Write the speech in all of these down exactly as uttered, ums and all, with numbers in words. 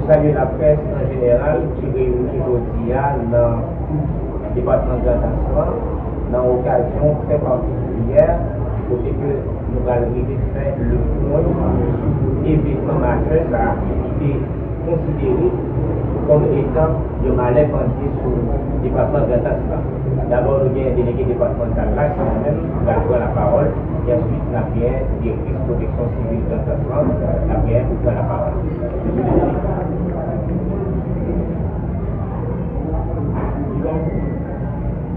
Salye laprès an jeneral ki reyini jodi a nan depatman Grandans lan, nan okazyon trè patikilyè, kote ke nou pral rive fè le pwen sou evènman majè sa a ki te konsidere kòm etan yon malè pandye sou depatman Grandans lan. Dabò, nou gen delege depatmantal la, se mwen menm, ki pral pran lapawòl, e answit, n ap gen direktris pwoteksyon sivil Grandans lan, k ap gen pou pran lapawòl.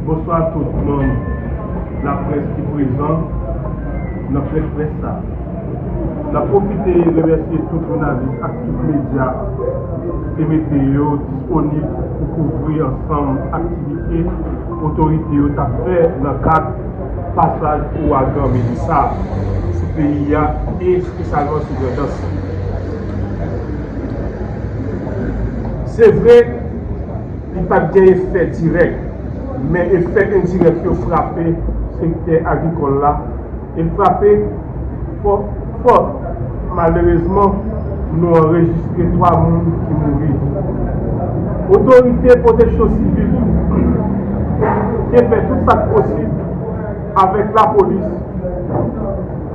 Bonswa tout manm laprès ki prezan nan pwen près sa. N ap pwofite remèsye tout jounalis ak tout medya ki te mete yo disponib pou kouvri ansanm aktivite otorite yo t ap fè nan kad pasaj ouragan Melissa sou peyi a e espesyalman sou Grandans. Se vre, li pa t gen efè dirèk, men efè endirèk yo frape sektè agrikòl la e frape fò, fò. Malerezman, nou anrejistre twa moun ki mouri. Otorite pwoteksyon sivil yo te fè tout sa k posib avèk lapolis,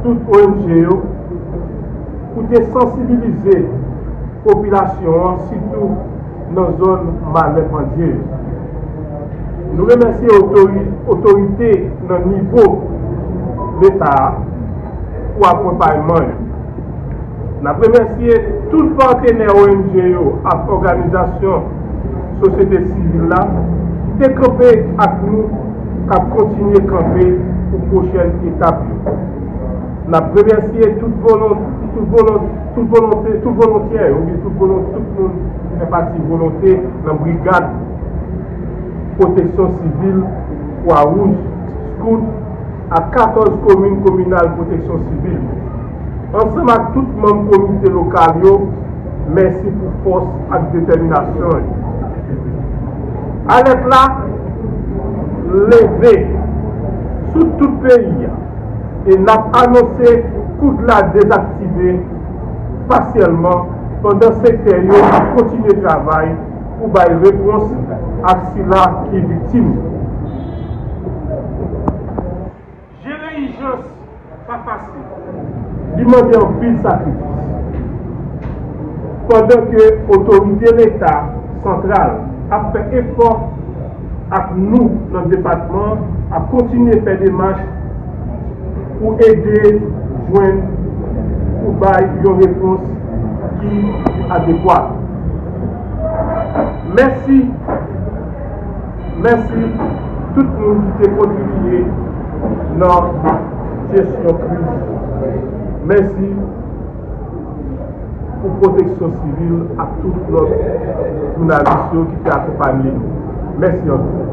tout O N G yo, pou te sansibilize popilasyon an, sitou nan zòn malè pandye yo. Nou remèsye otori-, otorite nan nivo Leta a pou akonpayman yo. N ap remèsye tout patenè O N G yo ak òganizasyon sosyete sivil la ki te kanpe ak nou, k ap kontinye kanpe pou pwochèn etap yo. N ap remèsye tout volon-, tout volon-, tout volonte, tout volontyè yo, oubyen tout volon-, tout moun ki fè pati volonte nan brigad pwoteksyon sivil, Kwa Wouj, Scout, ak katòz komin kominal pwoteksyon sivil. Ansanm ak tout manm komite lokal yo, mèsi pou fòs ak detèminasyon yo. Alèt la leve sou tout peyi a e n ap anonse koud la dezaktive pasyèlman pandan sektè yo ap kontinye travay pou bay repons ak sila ki viktim. Jere ijans pa fasil. Li mande anpil sakrifis. Pandan ke otorite Leta santral ap fè efò ak nou nan depatman an ap kontinye fè demach pou ede jwenn, pou bay yon repons ki adekwa. Mèsi. Mèsi tout moun ki te kontribye nan jesyon kriz. Mèsi pou pwoteksyon sivil ak tout lòt jounalis yo ki te akonpanye nou. Mèsi anpil.